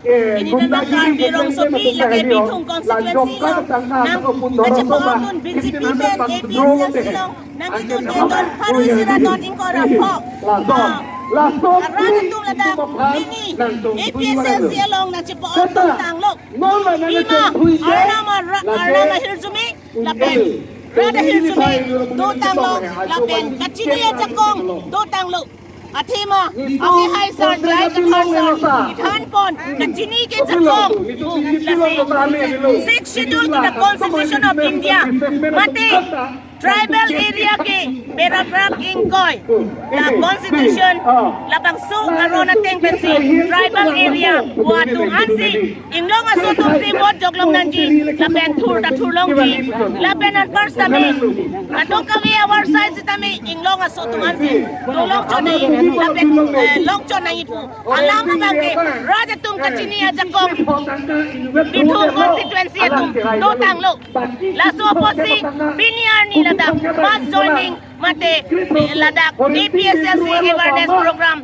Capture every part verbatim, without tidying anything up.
Ini pen Karbi Rongsopi lake Bithung constituency along nangkachepondun B J P pen A P H L C along nangkedun dun pharo isi ra don ingkoi ra pho. Ah, arat atum ladak pini A P H L C along nangchepo-ong tanglo. Pima arnam ara-, arnam ahirjume lapen rat ahirjume dotanglo lapen kachini ajakong dotanglo. Athema, akehai sar J I Kathar sar kethan pon kachini ke jakong, lasi Sixth Schedule to the Constitution of India mate tribal area ke paragraph ingkoi la constitution labangso aron ateng pensi tribal area pu atum ansi inglong aso atumsi vote joklong nangji, lapen thur ta thurlongji, lapen anpar sitame kadokave avarsai sitame inglong aso atum ansi dolong chot nangji, lapen, eh, long chot nangji pu alam abang ke rat atum kachini ajakong Bithung constituency atum dotanglo. Laso apotsi pini arni ladak mass joining mate ladak A P H L C awareness program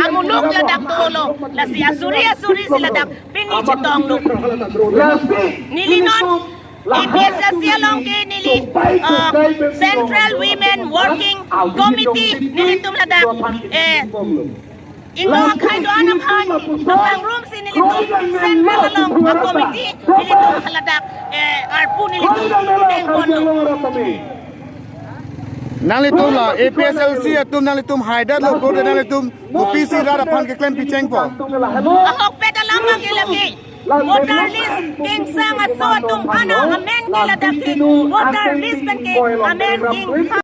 amuluk ladak dolo, lasi asuri asuri si ladak pini chetonglo. Neli non A P H L C along ke neli, uh, Central Women Working Committee nelitum ladak, eh, inglong akhei do-an aphan pangrum si nelitum Central along a committee nelitum ladak, eh, arpu nelitum dengponlo. Nanglitum la A P H L C atum nanglitum haidetlo, kote nanglitum kopisi rat aphan keklem pichengpo? Ahokpet alam abang ke lake voter list kengsang aso atum ana amen ke ladak ke voter list pen ke amen keng